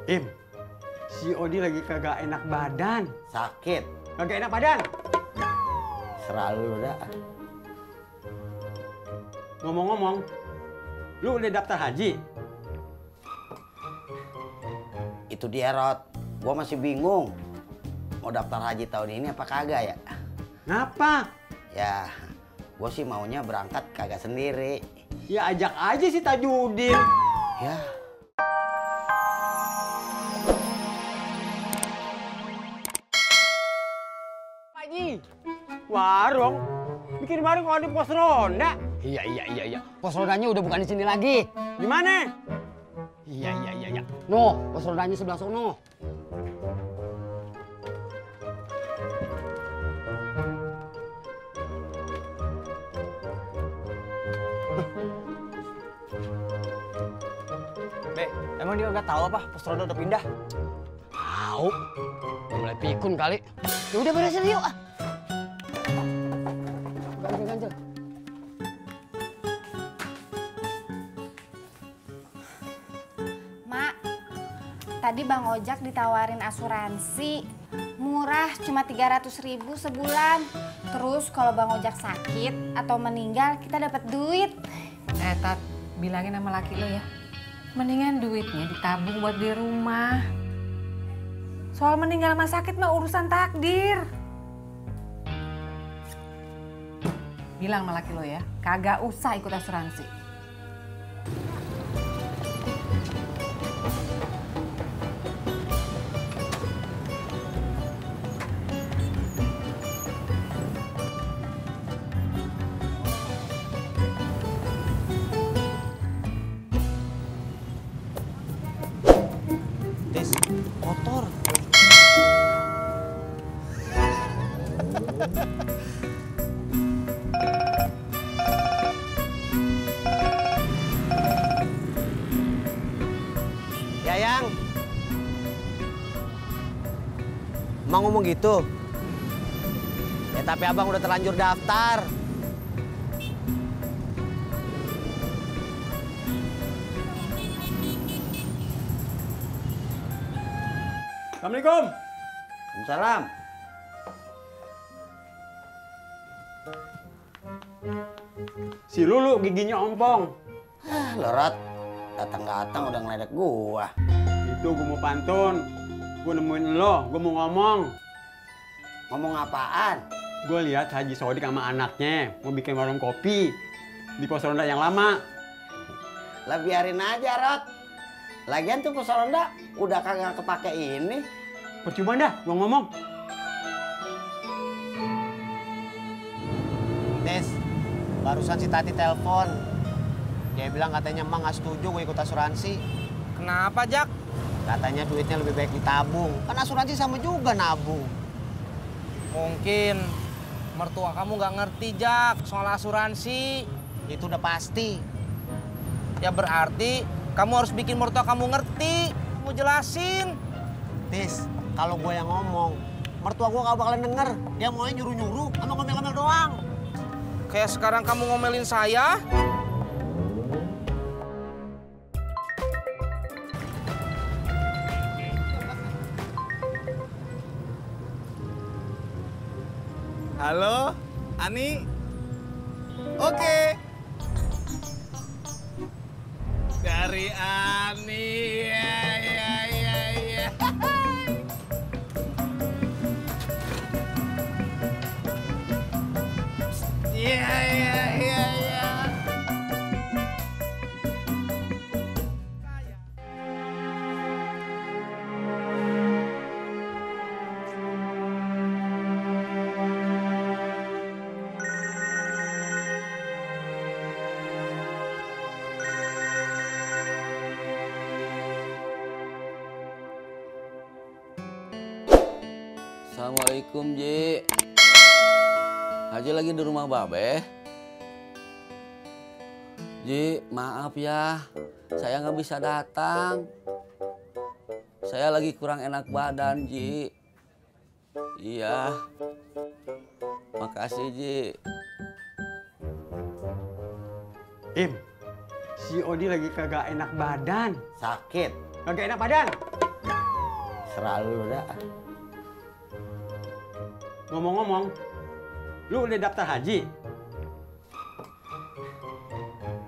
Im, si Odi lagi kagak enak badan. Sakit. Kagak enak badan. Selalu udah. Ngomong-ngomong, lu udah daftar haji? Itu dia, Rod. Gua masih bingung. Mau daftar haji tahun ini apa kagak ya? Ngapa? Ya, gua sih maunya berangkat kagak sendiri. Ya ajak aja si Tajudin. Ya. Pak Haji, warung? Bikin warung kalau di pos ronda? Iya. Pos rondanya udah bukan di sini lagi. Di mana? Iya. No, pos rondanya sebelah sono. Be, emang dia nggak tahu apa pos ronda udah pindah? Tahu. Udah mulai pikun kali. Ya udah beresin yuk. Ganjel. Mak, tadi Bang Ojak ditawarin asuransi. Murah, cuma 300.000 sebulan. Terus kalau Bang Ojak sakit atau meninggal, kita dapat duit. Tat, bilangin sama laki lo ya. Mendingan duitnya ditabung buat di rumah. Soal meninggal sama sakit mah urusan takdir. Bilang sama laki lo ya, kagak usah ikut asuransi. Tis, kotor. Yayang. Emang ngomong gitu? Ya tapi abang udah terlanjur daftar. Assalamualaikum. Waalaikumsalam. Si Lulu giginya ompong. Lorot, datang-datang udah ngeledek gua. Itu gue mau pantun. Gue nemuin lo, gue mau ngomong. Ngomong apaan? Gue lihat Haji Sodik sama anaknya mau bikin warung kopi di pos ronda yang lama. Lah biarin aja, Rod. Lagian tuh pos ronda udah kagak kepake ini. Percuma dah, gue ngomong. Tis, barusan si Tati telepon. Dia bilang katanya emang nggak setuju gue ikut asuransi. Kenapa, Jak? Katanya duitnya lebih baik ditabung. Kan asuransi sama juga nabung. Mungkin mertua kamu nggak ngerti, Jak, soal asuransi. Itu udah pasti. Ya berarti kamu harus bikin mertua kamu ngerti. Kamu jelasin. Tis, kalau gue yang ngomong, mertua gue gak bakalan denger. Dia maunya nyuruh-nyuruh sama ngomel-ngomel doang. Kayak sekarang kamu ngomelin saya. Halo, Ani. Oke. Dari Ani. Ya. Iya. Assalamualaikum, Ji. Haji lagi di rumah Babe. Ji, maaf ya. Saya nggak bisa datang. Saya lagi kurang enak badan, Ji. Iya. Makasih, Ji. Si Odi lagi kagak enak badan. Sakit. Kagak enak badan. terserah lu dah. Ngomong-ngomong, lu udah daftar haji?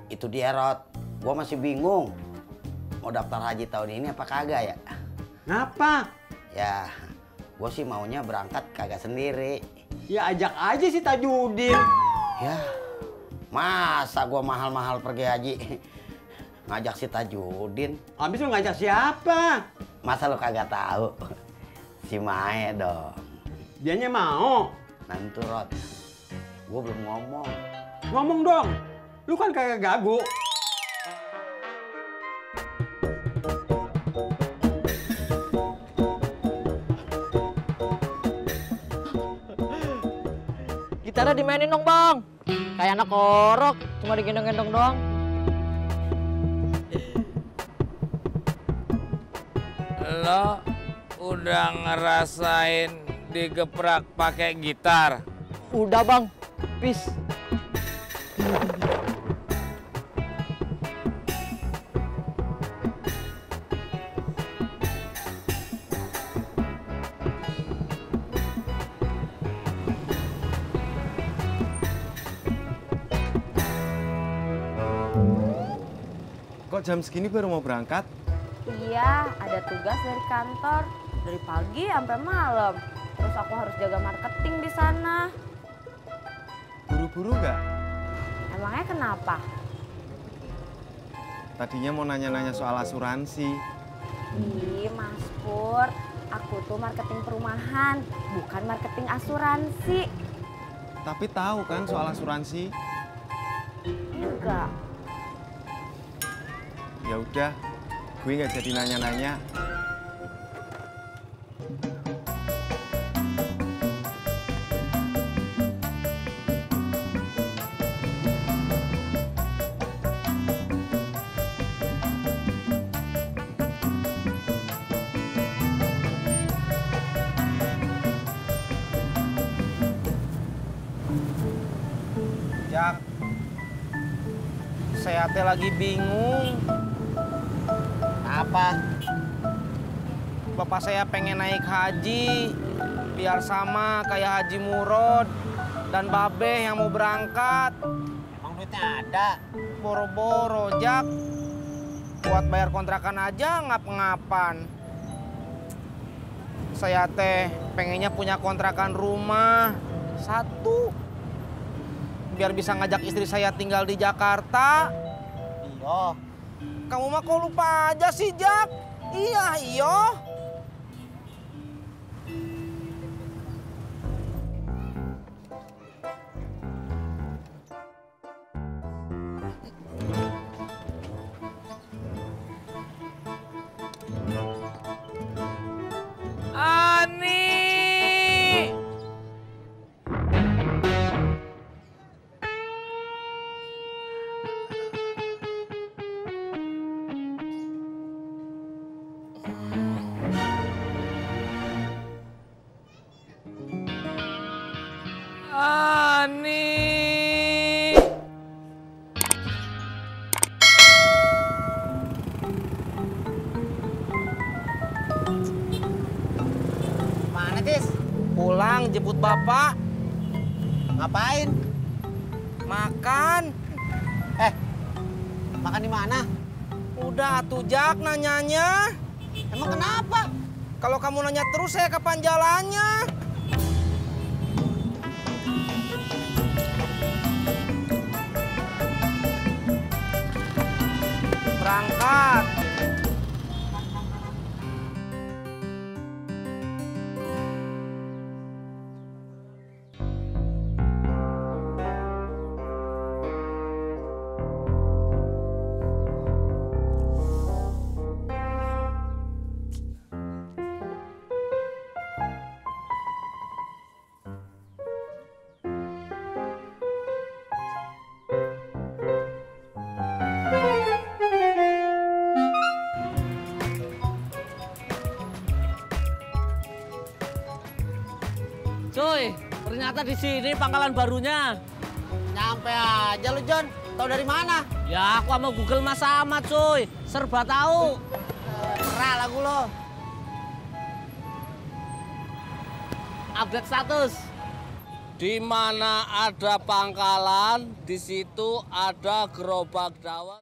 Itu dia, Rod. Gua masih bingung. Mau daftar haji tahun ini apa kagak ya? Ngapa? Ya, gua sih maunya berangkat kagak sendiri. Ya ajak aja si Tajudin. Ya, masa gua mahal-mahal pergi haji ngajak si Tajudin? Habis lu ngajak siapa? Masa lu kagak tahu? Si Mae dong. Dianya mau. Nanti Rod, gua belum ngomong. Ngomong dong. Lu kan kagak gagu. Gitarnya dimainin dong bang. Kayak anak orok, cuma digendong-gendong doang. Lo udah ngerasain digeprak pakai gitar? Udah bang, peace. Kok jam segini baru mau berangkat? Iya, ada tugas dari kantor. Dari pagi sampai malam. Terus aku harus jaga marketing di sana. Buru-buru nggak? Emangnya kenapa? Tadinya mau nanya-nanya soal asuransi. Ih, Mas Pur, aku tuh marketing perumahan, bukan marketing asuransi. Tapi tahu kan soal asuransi? Enggak. Ya udah, gue nggak jadi nanya-nanya. Jak, saya teh lagi bingung. Apa? Bapak saya pengen naik haji, biar sama kayak Haji Murod dan Babe yang mau berangkat. Emang duitnya ada? Boro-boro, Jak. Buat bayar kontrakan aja ngap-ngapan. Saya teh pengennya punya kontrakan rumah satu. Biar bisa ngajak istri saya tinggal di Jakarta. Iya. Kamu mah kok lupa aja sih, Jak? Iya, iyo. Ani! Ani! Mana, Tis? Pulang jemput bapak. Ngapain? Makan. Makan di mana? Udah atuh, Jak, nanyanya. Emang kenapa? Kalau kamu nanya terus, saya kapan jalannya? Berangkat. Cuy, ternyata di sini pangkalan barunya. Nyampe aja lu, John. Tahu dari mana? Ya, aku sama Google Mas sama, cuy. Serba tahu. Merah lagu lo. update status. Di mana ada pangkalan, di situ ada gerobak dawet.